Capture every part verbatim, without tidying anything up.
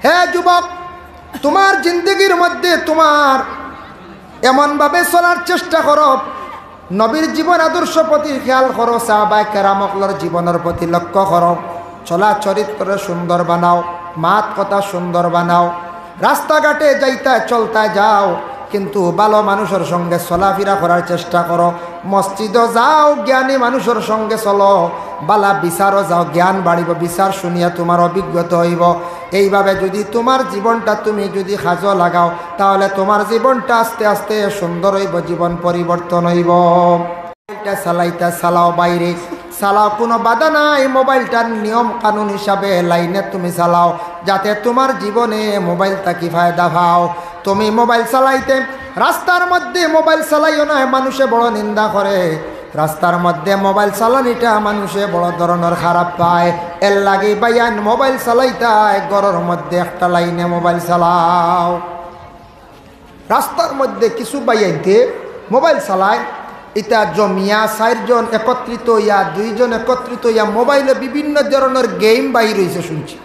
হে যুবক, তুমার জিন্দেগির মধ্যে তুমার এমনভাবে চলার চেষ্টা করো, নবীর জীবন আদর্শ প্রতি খেয়াল করো, সাহাবায়ে কেরাম অকলর জীবনর প্রতি লক্ষ্য করো, চলা চরিত্ররে সুন্দর বানাও, মাত কথা সুন্দর বানাও, রাস্তাঘাটে যাইতায় চলতায় যাও, কিন্তু ভালো মানুষর সঙ্গে চলাফিরা করার চেষ্টা করো। মসজিদো যাও, জ্ঞানী মানুষর সঙ্গে চলো, বালা বিচারো যাও, জ্ঞান বাড়িবো, বিচার শুনিয়া তুমার অভিজ্ঞতা অইবো। এইভাবে যুদি তুমার জীবনটা তুমি যুদি কাজো লাগাও, তাহলে তুমার জীবনটা আস্তে আস্তে সুন্দর অইবো, জীবন পরিবর্তন অইবো। মোবাইলটা চালাইতা চালাও বাইরে, চালাও, কুনু বাধা নাই। মোবাইলটার নিয়ম কানুন হিসাবে লাইনে তুমি চালাও, যাতে তুমার জীবনে মোবাইল থাকি ফায়দা পাও। তুমি মোবাইল চালাইতে, রাস্তার মধ্যে মোবাইল চালাইও না, মানুষে বড় নিন্দা করে। রাস্তার মধ্যে মোবাইল চালানিটা মানুষে বড় ধরনর খারাপ পায়। এর লাগি ভাইয়াইন মোবাইল চালাইতায়, ঘরর মধ্যে একটা লাইনে মোবাইল চালাও। রাস্তার মধ্যে কিছু ভাইয়াইন্তে মোবাইল চালায়, ইতা জমিয়া চাইরজন একত্রিত অইয়া, দুইজন একত্রিত অইয়া মোবাইলো বিভিন্ন ধরনর গেম বাইর অইছে শুনছি।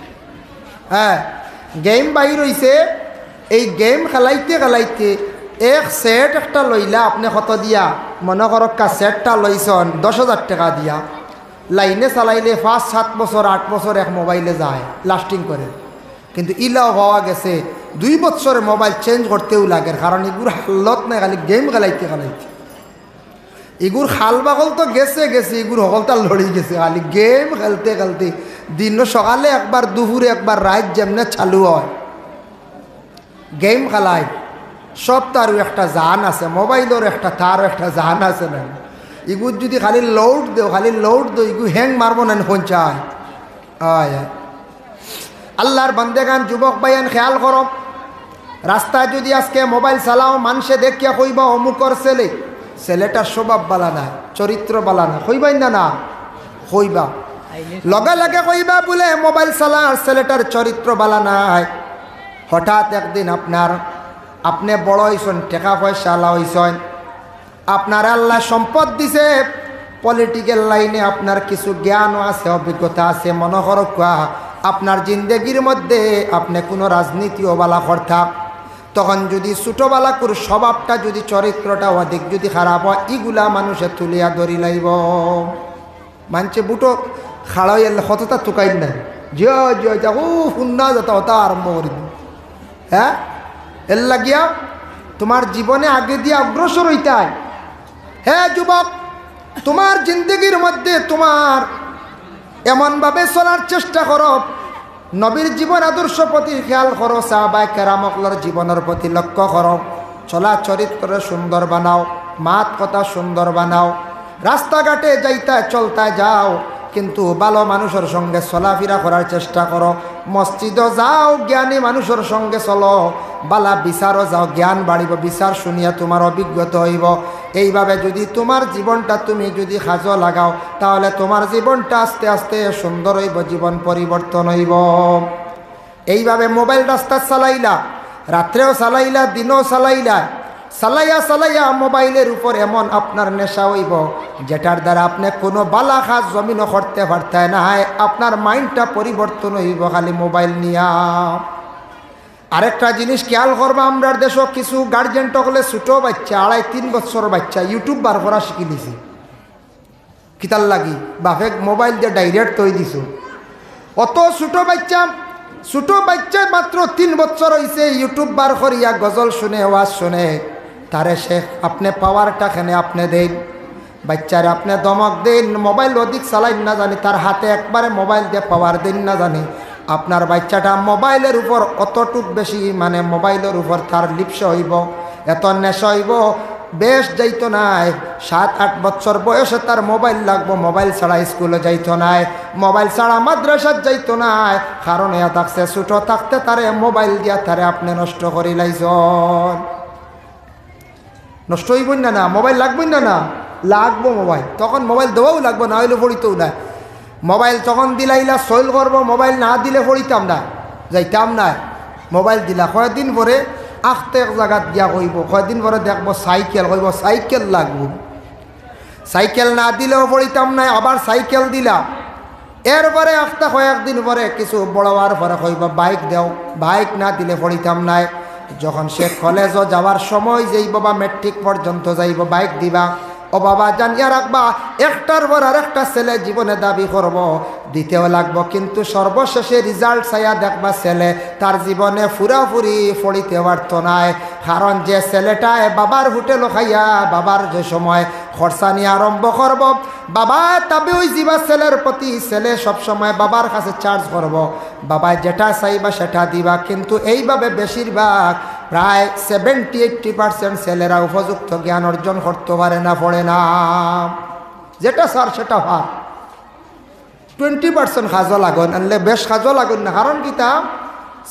হ্যাঁ, গেম বাইর অইছে। এই গেম খেলাইতে খেলাইতে এক সেট একটা লইলা আপনে কত দিয়া, মনো করউক্কা সেটটা লইছন দশ হাজার টেকা দিয়া, লাইনে চালাইলে পাঁচ সাত বছর আট বছর এক মোবাইলে যায়, লাস্টিং করে। কিন্তু ইলাও পাওয়া গেছে, দুই বছরে মোবাইল চেঞ্জ করতেউ লাগের, কারণ ইগুর হালত নাই, খালি গেম খেলাইতে খেলাইতে। ইগুর খাল বাকল তো গেছে গেছে, ইগুর হকলতা লড়ি গেছে, খালি গেম খেলতে খেলতে দিন সকালে একবার, দুপুরে একবার, রাইত যেমনে চালু অয়, গেম খেলায়। সবতারউ একটা জান আছে, মোবাইলর একটা, তারও একটা জান আছে না? ইগুর যুদি খালি লোড দেও, খালি লোড দেও, ইগু হ্যাং মারবো না, পঞ্চায়। আয়, আয়। আল্লাহর বান্দেগান, যুবক ভাইয়াইন, খেয়াল করো, রাস্তায় যুদি আজকে মোবাইল চালাও, মানষে দেখিয়া কইবা, "অমুকর ছেলে, ছেলেটার স্বভাব বালা না, চরিত্র বালা না।" কইবা না, না? কইবা। লগে লগে কইবা বুলে, "মোবাইল চালার ছেলেটার চরিত্র বালা নায়।" হঠাৎ একদিন আপনার, আপনে বড় অইছন, টেকা পয়সা আলা অইছন, আপনারে আল্লায় সম্পদ দিছে, পলিটিক্যাল লাইনে আপনার কিছু জ্ঞানও আছে, অভিজ্ঞতা আছে, মনো করউক্কা আপনার জিন্দেগির মধ্যে আপনে কুনু রাজনীতিও বালা করতা, তখন যুদি ছোটবালাকুর স্বভাবটা যুদি, চরিত্রটা অধিক যুদি খারাপ অয়, ইগুলা মানষে তুলিয়া ধরিলাইবো। মানষে বুটো খাড়া অইয়া কততা তুকাইর নাই, জিও জিও যা, ও হুন্না যাতা অতা আরম্ভ করি দিন। হ্যাঁ, এর লাগিয়া তুমার জীবনে আগে দিয়া অগ্রসর অইতায়। হে যুবক, তুমার জিন্দেগির মধ্যে তুমার এমনভাবে চলার চেষ্টা করো, নবীর জীবন আদর্শ প্রতি খেয়াল করো, সাহাবায়ে কেরাম অকলর জীবনর প্রতি লক্ষ্য করো, চলা চরিত্ররে সুন্দর বানাও, মাত কথা সুন্দর বানাও, রাস্তাঘাটে যাইতায় চলতায় যাও, কিন্তু ভালো মানুষর সঙ্গে চলাফিরা করার চেষ্টা করো। মসজিদো যাও, জ্ঞানী মানুষর সঙ্গে চলো, বালা বিচারো যাও, জ্ঞান বাড়িবো, বিচার শুনিয়া তুমার অভিজ্ঞতা অইবো। এইভাবে যুদি তুমার জীবনটা তুমি যুদি কাজো লাগাও, তাহলে তুমার জীবনটা আস্তে আস্তে সুন্দর অইবো, জীবন পরিবর্তন অইবো। এইভাবে মোবাইল রাস্তাত চালাইলা, রাত্রেও চালাইলা, দিনেও চালাইলা, চালাইয়া চালাইয়া মোবাইলর উপর এমন আপনার নেশা অইবো, যেটার দ্বারা আপনে কুনু বালা কাজ জমিনো করতে পারতায় নায়। আপনার মাইন্ডটা পরিবর্তন অইবো খালি মোবাইল নিয়া। আরেকটা জিনিস খেয়াল করবা, আমরার দেশো কিছু গার্জিয়ান অকলে ছোট বাইচ্চা, আড়াই তিন বছর বাইচ্চা YouTube বার করা শিখিলিছে। কিতার লাগি? বাপে মোবাইল দিয়া ডাইরেক্ট থই দিছো। অত ছোট বাইচ্চা, ছোট বাইচ্চা মাত্র তিন বছর অইছে, YouTube বার করিয়া গজল শুনে, ওয়াজ শুনে। তারে শেখ, আপনে পাওয়ারটা কেনে আপনে দেইন? বাইচ্চারে আপনে ধমক দেইন, মোবাইল অধিক চালাইন না জানি, তার হাতে একবারে মোবাইল দিয়া পাওয়ার দেইন না জানি। আপনার বাইচ্চাটা মোবাইলর উপর অতটুক বেশি, মানে, মোবাইলর উপর তার লিপ্সা অইবো, এত নেশা অইবো, বেশ যাইতো নায়। সাত আট বছর বয়সে তার মোবাইল লাগবো, মোবাইল ছাড়া স্কুলো যাইতো নায়, মোবাইল ছাড়া মাদ্রাসাত যাইতো নায়। কারণ ইয়া থাকছে, ছোট থাকতে তারে মোবাইল দিয়া তারে আপনে নষ্ট করিলাইছন। নষ্ট অইবো না, না? মোবাইল লাগবো না, না? লাগবো মোবাইল। তখন মোবাইল দেওয়াও লাগবো, না অইলে পড়িতোও নায়। মোবাইল তখন দিলাইলা সইল করবো, মোবাইল না দিলে পড়িতাম নায়, যাইতাম নায়। মোবাইল দিলা, কয়দিন পরে আখতে এক জাগাত গিয়া কইবো, কয়দিন পরে দেখবো সাইকেল, কইবো সাইকেল লাগবো। সাইকেল না দিলেও পড়িতাম নায়, আবার সাইকেল দিলা। এরপরে আখতা কয়েকদিন পরে কিছু বড় অওয়ার পরে কইবা, "বাইক দেও, বাইক না দিলে পড়িতাম নায়।" যখন সে কলেজো যাওয়ার সময়, যেই বাবা মেট্রিক পর্যন্ত যাইবো, বাইক দিবা। ও বাবা, জানিয়া রাখবা, একটার পর আরেকটা ছেলে জীবনে দাবি করবো, দিতেও লাগবো, কিন্তু সর্বশেষে রেজাল্ট চাইয়া দেখবা ছেলে তার জীবনে পুরাপুরি পড়িতে পারতো নায়। কারণ যে ছেলেটায় বাবার হোটেলো খাইয়া বাবার যে সময় খরচানি আরম্ভ করবো, বাবা তাবে অইযিবা ছেলের প্রতি, ছেলে সবসময় বাবার কাছে চার্জ করবো, বাবায় যেটা চাইবা সেটা দিবা। কিন্তু এইভাবে বেশিরভাগ, প্রায় সেভেন্টি এইট্টি পার্সেন্ট ছেলেরা উপযুক্ত জ্ঞান অর্জন করতে পারে না, পড়ে না। যেটা স্যার সেটা ভার। টোয়েন্টি পার্সেন্ট কাজও লাগইন, আনলে বেশ কাজও লাগইন না। কারণ কিতা?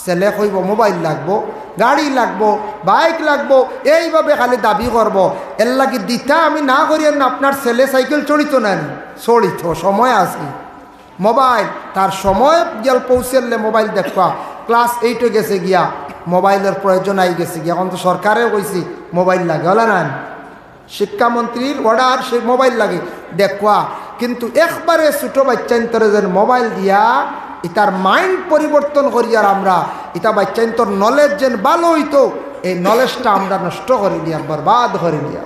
ছেলে কইবো, "মোবাইল লাগবো, গাড়ি লাগবো, বাইক লাগবো", এইভাবে খালি দাবি করবো। এর লাগি দিতা আমি না করিয়ার না, আপনার ছেলে সাইকেল চড়িতো না নি? চড়িতো, সময় আছে। মোবাইল, তার সময় গেল পৌঁছলে মোবাইল দেখবা। ক্লাস এইটো গেছে গিয়া, মোবাইলর প্রয়োজন আই গেছে গিয়া। এখন তো সরকারেও কইছে মোবাইল লাগে, অলা না? শিক্ষামন্ত্রীর অর্ডার, সে মোবাইল লাগে দেখবা। কিন্তু একবারে ছোট বাচ্চাইন্তরে যেন মোবাইল দিয়া ইতার মাইন্ড পরিবর্তন করিয়ার আমরা, ইতা বাচ্চাইন্তর নলেজ যেন ভালো অইতো, এই নলেজটা আমরা নষ্ট করিলিয়ার, বরবাদ করিলিয়ার।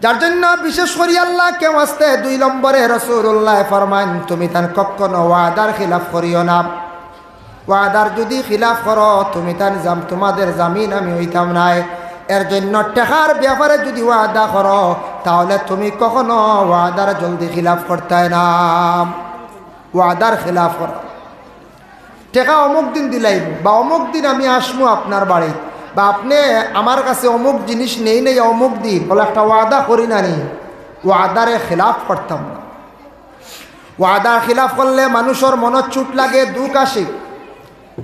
যার জন্য বিশেষ করি আল্লাহকে ওয়াস্তে দুই নম্বরে রাসূলুল্লাহ ফরমান, "তুমি তান কখনো ওয়াদার খিলাফ করিও না। ওয়াদার যদি খিলাফ করো, তুমি তান জাম-, তোমাদের জামিন আমি অইতাম নায়। এর জন্য টেকার ব্যাপারে যদি ওয়াদা করো, তাহলে তুমি কখনো ওয়াদার জলদি খিলাফ করতায় না।" ওয়াদার খিলাফ করা। টেকা অমুক দিন দিলাইমু, বা অমুক দিন আমি আসমু আপনার বাড়িত, বা আপনে আমার কাছে অমুক জিনিস নেই নেই অমুক দিন, বলে একটা ওয়াদা করি না নি, ওয়াদারে খিলাফ করতাম না। ওয়াদার খিলাফ করলে মানুষর মনত চুট লাগে, দুখ আসে।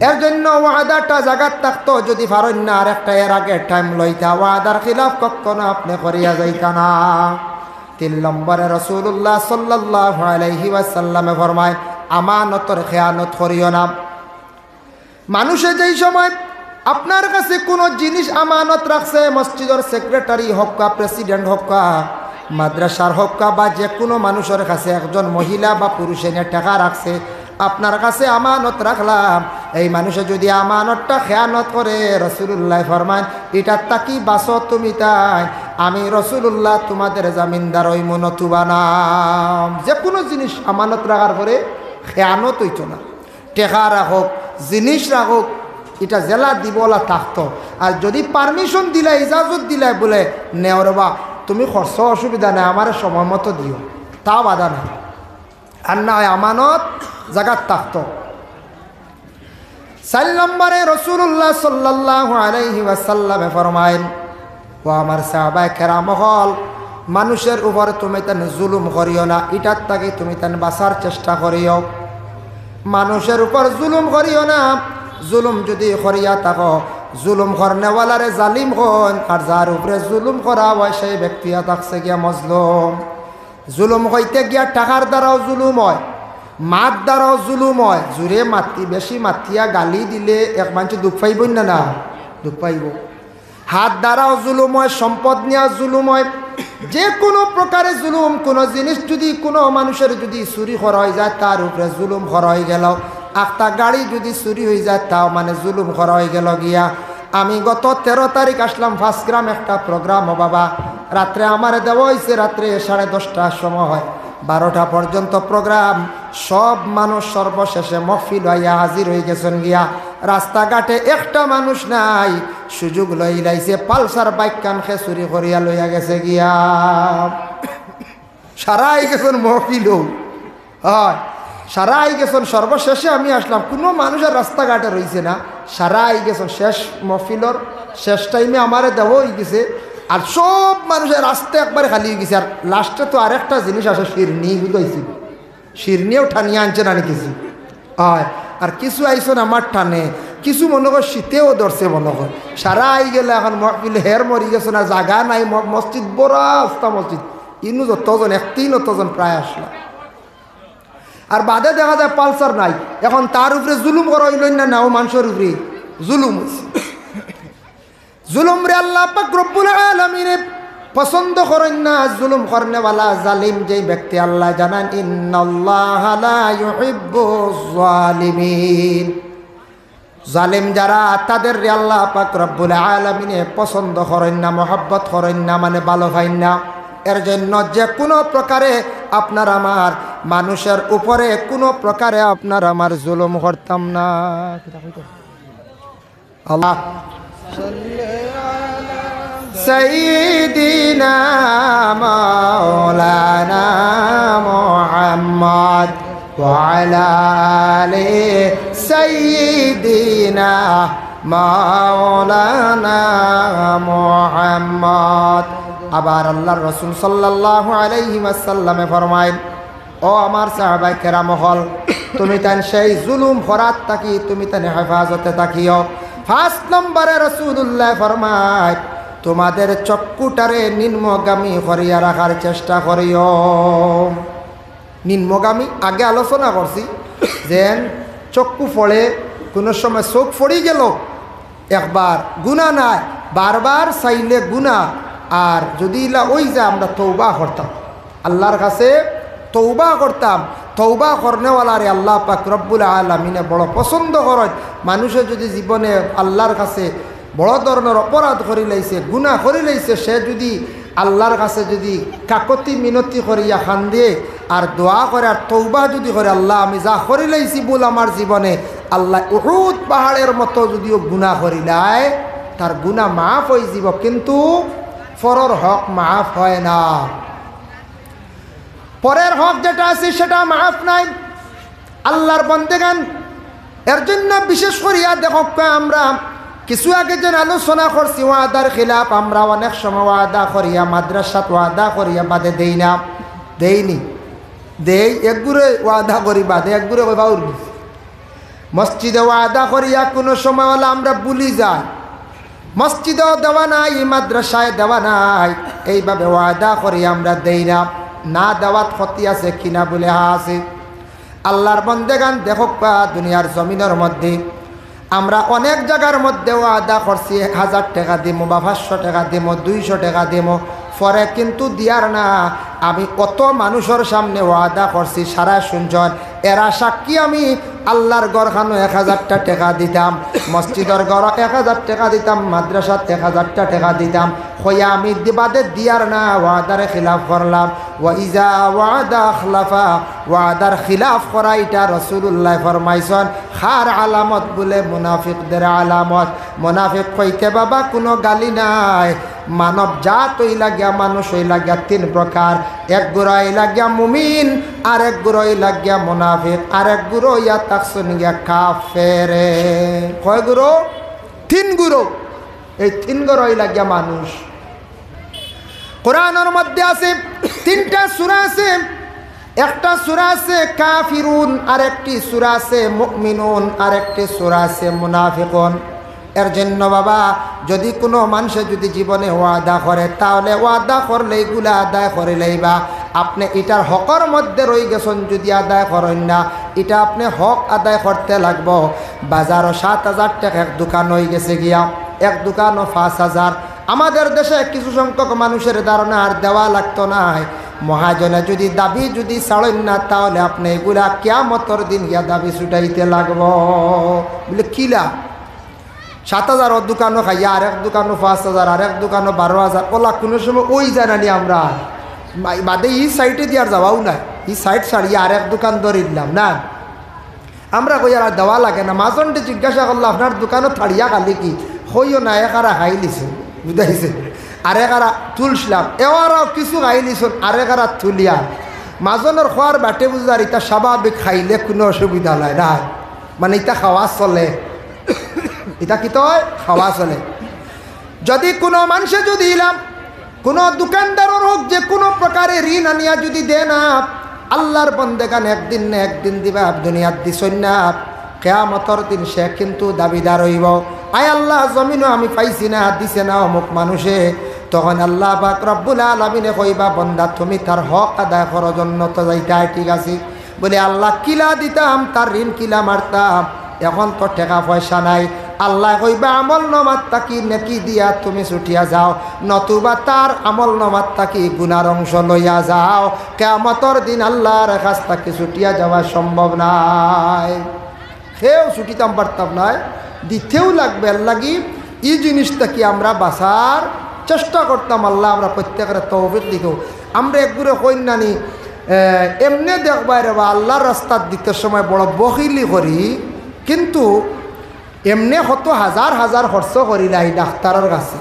এর জন্য ওয়াদাটা জাগাত থাকতো, যদি পারইন না আর একটা এর আগে টাইম লইতা, ওয়াদার খিলাফ কখনো আপনে করিয়া যাইতা না। তিন নম্বরে রাসূলুল্লাহ সাল্লাল্লাহু আলাইহি ওয়াসাল্লামে ফরমায়, আমানতর খেয়ানত করিও না। মানুষে যেই সময় আপনার কাছে কোনো জিনিস আমানত রাখছে, মসজিদর সেক্রেটারি হক্কা, প্রেসিডেন্ট হক্কা, মাদ্রাসার হক্কা, বা যে কোনো মানুষের কাছে, একজন মহিলা বা পুরুষে নিয়ে টাকা রাখছে, আপনার কাছে আমানত রাখলাম, এই মানুষে যদি আমানতটা খেয়ানত করে, রাসূলুল্লাহ ফরমান, "ইটার তাকি বাঁচো তুমি তাই, আমি রাসূলুল্লাহ তোমাদের জামিনদার অইমু নতুবা না।" যে কোনো জিনিস আমানত রাখার পরে খেয়ানত অইতো না। টেকা রাখউক, জিনিস রাখউক, ইটা যেলা দিবলা থাকতো। আর যদি পারমিশন দিলা, ইজাজত দিলা, বলে, "নেও রে বা, তুমি খরচ, অসুবিধা নাই, আমারে সময় মতো দিও", তা বাধা নাই। আর না হয় আমানত জাগাত থাকতো। চাইর নম্বরে রাসূলুল্লাহ সাল্লাল্লাহু আলাইহি ওয়াসাল্লামে ফরমাইন, "ও আমার সাহাবায়ে কেরাম অকল, মানুষের উপর তুমি তান জুলুম করিও না, ইটার তাকি তুমি তান বাঁচার চেষ্টা করিও। মানুষের উপর জুলুম করিও না। জুলুম যদি করিয়া থাকো, জুলুম করনেওয়ালারে জালিম কইন, আর যার উপরে জুলুম করা হয়, সেই ব্যক্তি থাকছে গিয়া মজলুম।" জুলুম কইতে গিয়া টেকার দ্বারাও জুলুম হয়, মাত দ্বারাও জুলুম হয়। জুরে মাতি, বেশি মাতিয়া গালি দিলে এক মানষে দুখ পাইবো না, না? দুখ পাইবো। হাত দ্বারাও জুলুম হয়, সম্পদ নিয়া জুলুম হয়, যে কোনো প্রকারে জুলুম। কোনো জিনিস যদি কোনো মানুষের যদি চুরি করা হয়ে যায়, তার উপরে জুলুম করা হয়ে গেল। একটা গাড়ি যদি চুরি হয়ে যায়, তাও মানে জুলুম করা হয়ে গেল গিয়া। আমি গত তেরো তারিখ আসলাম পাঁচ গ্রাম একটা প্রোগ্রাম, ও বাবা, রাত্রে আমারে দেওয়া হইছে, রাত্রে সাড়ে দশটার সময়, বারোটা পর্যন্ত প্রোগ্রাম। সব মানুষ সর্বশেষে মহফিল হইয়া হাজির হয়ে গেছেন গিয়া। রাস্তাঘাটে একটা মানুষ নাই, সুযোগ লইলাইছে, পালসার বাইক কানকে চুরি করিয়া লইয়া গেছে গিয়া। সারা আই গেছেন মহফিলও। হয়, সারা আই গেছেন। সর্বশেষে আমি আসলাম, কোনো মানুষ আর রাস্তাঘাটে রইছে না, সারা আই গেছেন। শেষ মহফিলর শেষ টাইমে আমারে দেওয়া হয়ে গেছে, আর সব মানুষের রাস্তা একবারে খালি হয়ে গেছে। আর লাস্টে তো আরেকটা জিনিস আছে, শিরনি বুঝাইছিল, শিরনিও টানিয়া আনছে না কিছু। হয়, আর কিছু আইসন আমার টানে, কিছু মনে কর শীতেও ধরছে মনে কর। সারা আই গেলে এখন মহফিল হের মরি গেছে না, জাগা নাই, ম-, মসজিদ বড় আস্তা মসজিদ, ইনু যতজন, এক তিন অতজন প্রায় আসলা। আর বাদে দেখা যায় পালসার নাই। এখন তার উপরে জুলুম করা হইল না, না ও মানুষের উপরে জুলুম হইছে। জুলুম রে আল্লাহ পাক রব্বুল আলামিনে পছন্দ করইন না জুলুম করনেওয়ালা জালিম যেই ব্যক্তি। আল্লায় জানাইন, "ইন্নাল্লাহা লা ইউহিব্বুজ জালিমিন।" জালিম যারা, তাদেররে আল্লাহ পাক রব্বুল আলামিনে পছন্দ করইন না, মহব্বত করইন না, মানে ভালো পাইন না। এর জন্য যে কোনো প্রকারে আপনার আমার মানুষের উপরে কোনো প্রকারে আপনার আমার জুলুম করতাম না। আল্লাহ সাইয়্যিদিনা মাওলানা মুহাম্মদ ওয়া আলা আলি সাইয়্যিদিনা মাওলানা মুহাম্মদ। আবার আল্লাহর রাসূল সাল্লাল্লাহু আলাইহি ওয়াসাল্লামে ফরমাইন, ও আমার সাহাবায়ে কেরাম অকল, তুমি তান সেই জুলুম করাত থাকি তুমি তান হেফাজতে থাকিও। পাঁচ নম্বরে রাসূলুল্লায় ফরমাইন, তোমাদের চক্ষুটারে নিম্নগামী করিয়া রাখার চেষ্টা করিও। নিম্নগামী আগে আলোচনা করছি, যেন চক্ষু পড়ে, কোনো সময় চোখ পড়ি গেল, একবার গুনা নাই, বারবার চাইলে গুনা। আর যদি ইলা অই যায়, আমরা তওবা করতাম, আল্লাহর কাছে তওবা করতাম। তওবা করনেওয়ালারে আল্লাহ পাক রব্বুল আলামিনে বড় পছন্দ করইন। মানুষে যদি জীবনে আল্লাহর কাছে বড় ধরনের অপরাধ করিলাইছে, গুনা করিলাইছে, সে যদি আল্লাহর কাছে যদি কাকতি মিনতি করিয়া কান্দে আর দোয়া করে আর তওবা যদি করে, "আল্লাহ, আমি যা করিলাইছি ভুল আমার জীবনে, আল্লাহ, উহুদ পাহাড়ের মতো যদিও গুনা করিলায়, তার গুনা মাফ অইযিবো, কিন্তু পরর হক মাফ হয় না।" পরের হক যেটা আছে, সেটা মাফ নাই। আল্লাহর বন্দেগান, এর জন্য বিশেষ করিয়া দেখউক্কা, আমরা কিছু আগে যেন আলোচনা করছি, ওয়াদার খিলাফ। আমরা অনেক সময় ওয়াদা করিয়া, মাদ্রাসাত ওয়াদা করিয়া বাদে দেই না, দেইনি, দেই, একগুরে ওয়াদা করি বাদে, একগুরে কই বাউর গেছি। মসজিদে ওয়াদা করিয়া কোনো সময় অইলে আমরা ভুলি যাই, মসজিদেও দেওয়া নাই, মাদ্রাসায় দেওয়া নাই, এইভাবে ওয়াদা করিয়া আমরা দেই না। না দেওয়াত ক্ষতি আছে কিনা? বলে, হ্যাঁ, আছে। আল্লাহর বন্দেগান, দেখউক্কা, দুনিয়ার জমিনর মধ্যে আমরা অনেক জাগার মধ্যে ওয়াদা করছি, এক হাজার টেকা দিমু বা পাঁচশো টেকা দিমু, দুইশো টেকা দিমু, পরে কিন্তু দিয়ার না। আমি অত মানুষর সামনে ওয়াদা করছি, সারা শুনছইন, এরা সাক্ষী, আমি আল্লাহর ঘরখানো এক হাজারটা টেকা দিতাম, মসজিদর ঘরো এক হাজার টেকা দিতাম, মাদ্রাসাত এক হাজারটা টেকা দিতাম, কইয়া আমি দি-, বাদে দিয়ার না, ওয়াদার খিলাফ করলাম। ওয়া ইজা ওয়াদা আখলাফা, ওয়াদার খিলাফ করা, ইটা রাসূলুল্লায় ফরমাইছইন। কার আলামত? বলে, মুনাফিকদের আলামত। মুনাফিক কইতে বাবা কোনো গালি নাই, মানব জাত অইলা গিয়া, মানুষ অইলা গিয়া তিন প্রকার। এক গুরা অইলা গিয়া মুমিন, আর এক গুরা অইলা গিয়া মুনাফিক, আর এক গুরা অইয়া থাকছইন গিয়া কাফেরে। কয় গুরা? তিন গুরা। এই তিন গুরা অইলা গিয়া মানুষ। কোরআনর মধ্যে আছে, তিনটা সূরা আছে। একটা সূরা আছে কাফিরুন, আর একটি সূরা আছে মুমিনুন, আর একটি সূরা আছে মুনাফিকুন। এর জন্য বাবা, যদি কোনো মানুষে যদি জীবনে ওয়াদা করে, তাহলে ওয়াদা করলে ইগুলা আদায় করি লাইবা। আপনে ইটার হকর মধ্যে রই গেছইন, যদি আদায় করইন না, ইটা আপনে হক আদায় করতে লাগবো। বাজারো সাত হাজার টেকা এক দোকান অই গেছে গিয়া, এক দোকানো পাঁচ হাজার। আমাদের দেশে কিছু সংখ্যক মানুষের ধারণা আর দেওয়া লাগতো নায়, মহাজনে যদি দাবি যদি ছাড়ইন না, তাহলে আপনে ইগুলা কিয়ামতর দিন গিয়া দাবি ছুটাইতে লাগবো। বলে, কিলা? সাত হাজারর দোকানো খাইয়া, আরেক দোকানো পাঁচ হাজার, আরেক দোকানো বারো হাজার, অলা কোনো সময় অই যায় না নি আমরা। মা-, বাদে ই সাইডে দি আর যাওয়াও নাই, ই সাইড ছাড়িয়া আরেক দোকান ধরিলাম না। আমরা কই, আর দেওয়া লাগে না। মাজনরে জিজ্ঞাসা করলো, "আপনার দোকানো থাড়িয়া খালি কি?" কইও না, এক আরা খাইলিছইন, বুঝাইছে, আরেক আরা তুলছিলাম, এওয়ারাও কিছু খাইলিছইন, আরেক আরা তুলিয়া। মাজনর খোয়ার বাটে বুঝার ইটা স্বাভাবিক, খাইলে কোনো অসুবিধা নাই, না? মানে, ইটা খাওয়া চলে, ইটা কিতা অয়? খাওয়া চলে। যদি কোনো মানুষে যদি ইলাম, কোনো দোকানদারর হক, যে কোনো প্রকারে ঋণ আনিয়া যদি দেয় না, আল্লাহর বন্দেগান, একদিন না একদিন দিবা, দুনিয়াত দিছইন না, কিয়ামতর দিন সে কিন্তু দাবিদার অইবো। "আয় আল্লাহ, জমিনো আমি পাইছি না, দিছে না অমুক মানুষে।" তখন আল্লাহ পাক রব্বুল আলামিনে কইবা, "বন্দা, তুমি তার হক আদায় করো, জন্নতো যাইতায়, ঠিক আছে।" বলে, "আল্লাহ, কিলা দিতাম, তার ঋণ কিলা মারতাম, এখন তো টেকা পয়সা নাই।" আল্লায় কইবা, "আমল নামাত থাকি নেকি দিয়া তুমি ছুটিয়া যাও, নতুবা তার আমল নামাত থাকি গুনার অংশ লইয়া যাও।" কিয়ামতর দিন আল্লার কাছ থাকি ছুটিয়া যাওয়া সম্ভব নায়। কেউ ছুটিতাম পারতাম নায়, দিতেউ লাগবে। এরলাগি ই জিনিস থাকি আমরা বাঁচার চেষ্টা করতাম। আল্লায় আমরা প্রত্যেকরে তৌফিক দিতো। আমরা একগুরে কইন নানি, এ, এমনে দেখবায় রে বা, আল্লার রাস্তাত দিতে সময় বড় বখিলি করি, কিন্তু এমনে কত হাজার হাজার খরচ করিলাই ডাক্তারর কাছে।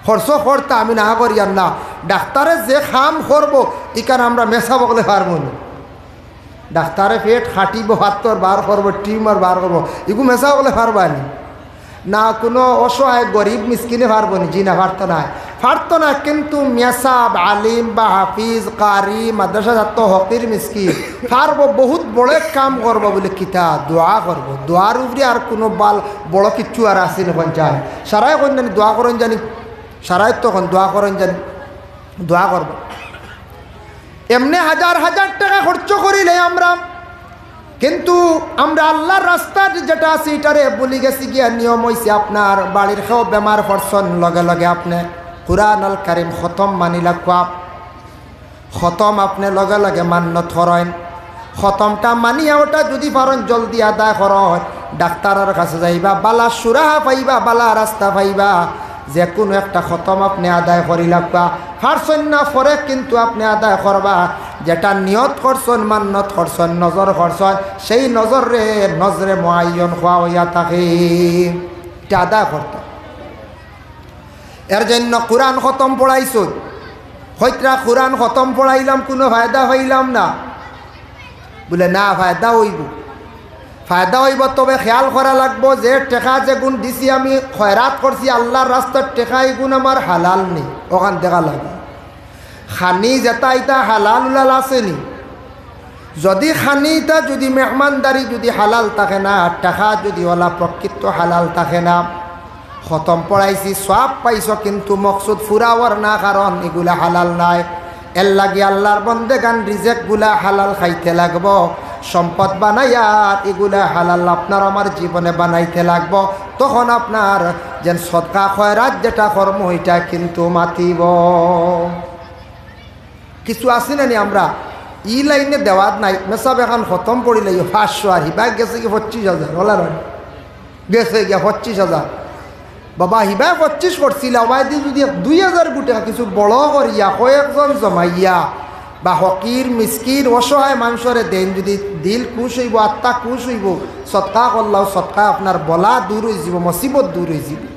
খরচ করতা আমি না করিয়ার না, ডাক্তারে যে কাম করবো, ইখান আমরা মেসাব অকলে পারবো নি। ডাক্তারে পেট কাটিবো, পাত্তর বার করবো, টিউমার বার করবো, ইগু মেসাব অকলে পারবা নি? না, কুনু অসহায় গরিব মিসকিনে পারবো নি? জি না, পারতো নায়, পারতো না। কিন্তু মেসাব, আলিম বা হাফিজ, কারি, মাদ্রাসা ছাত্র, ফকির মিসকিন পারবো, বহুত বড় এক কাম করবো। বলে কিতা? দোয়া করবো। দোয়ার উপরে আর কুনু বাল বড় কিচ্ছু আর আছে নি? কইন চাই, সারায় কইন জানি দোয়া করইন জানি, সারায় তো কইন দোয়া করইন জানি, দোয়া করবো। এমনে হাজার হাজার টেকা খরচ করিলাই আমরা, কিন্তু আমরা আল্লার রাস্তাত যেটা আছে, ইটারে ভুলি গেছি গিয়া। নিয়ম অইছে, আপনার বাড়ির কেউ বেমার পড়ছইন, লগে লগে আপনে কুরআনুল কারীম খতম মানি লাগবা। খতম আপনে লগে লগে মান্নত করইন, খতমটা মানিয়া ওটা যুদি পারইন জলদি আদায় করইন। ডাক্তারর কাছে যাইবা, বালা সুরাহা পাইবা, বালা রাস্তা পাইবা। যে কুনু একটা খতম আপনে আদায় করি লাগবা। পারছইন না, পরে কিন্তু আপনে আদায় করবা। যেটা নিয়ত করছইন, মান্নত করছইন, নজর করছইন, সেই নজররে নজরে মুআয়্যন কওয়া অইয়া থাকে, ইটা আদায় করতা। এর জন্য কুরআন খতম পড়াইছইন। কইতরা, "কুরআন খতম পড়াইলাম, কুনু ফায়দা পাইলাম না।" বলে, "না, ফায়দা অইবো, ফায়দা অইবো, তবে খেয়াল করা লাগবো যে টেকা যেগুন দিছি আমি, খয়রাত করছি আল্লার রাস্তাত, টেকা ইগুন আমার হালাল নি, অখান দেখা লাগবো। খানি যেটা ইটা হালাল উলাল আছে নি?" যুদি খানিটা যুদি মেহমানদারি যুদি হালাল থাকে না, টেকা যুদি অলা প্রকৃত হালাল থাকে না, খতম পড়াইছি, সওয়াব পাইছো, কিন্তু মকসুদ ফুরা অর না, কারণ ইগুলা হালাল নায়। এরলাগি আল্লার বন্দেগান রিজেক গুলা হালাল খাইতে লাগবো, সম্পদ বানাইয়া ইগুলা হালাল আপনার আমার জীবনে বানাইতে লাগবো। তখন আপনার যেন সদকা খয়রাত যেটা করমু, ইটা কিন্তু মাতিবো। কিছু আছি না নি আমরা, ই লাইনে দেওয়াত নাই, মেসাব এখান খতম পড়িলে ইয়ে পাঁচশো, আর হিবায় গেছে গিয়া পঁচিশ হাজার, অলা নয়, গেছে গিয়া পঁচিশ হাজার। বাবা, হিবায় পঁচিশ করছিলা, ওবায়দি যুদি এক দুই হাজার গুটে কিছু বড় করিয়া, কয়েকজন জমাইয়া, বা ফকির, মিসকিন, অসহায় মানষরে দেইন, যুদি দিল খুশ অইবো, আত্মা খুশ অইবো, সদকা করলাও, সদকা আপনার বলা দূর অইযিবো, মুসিবত দূর অইযিবো।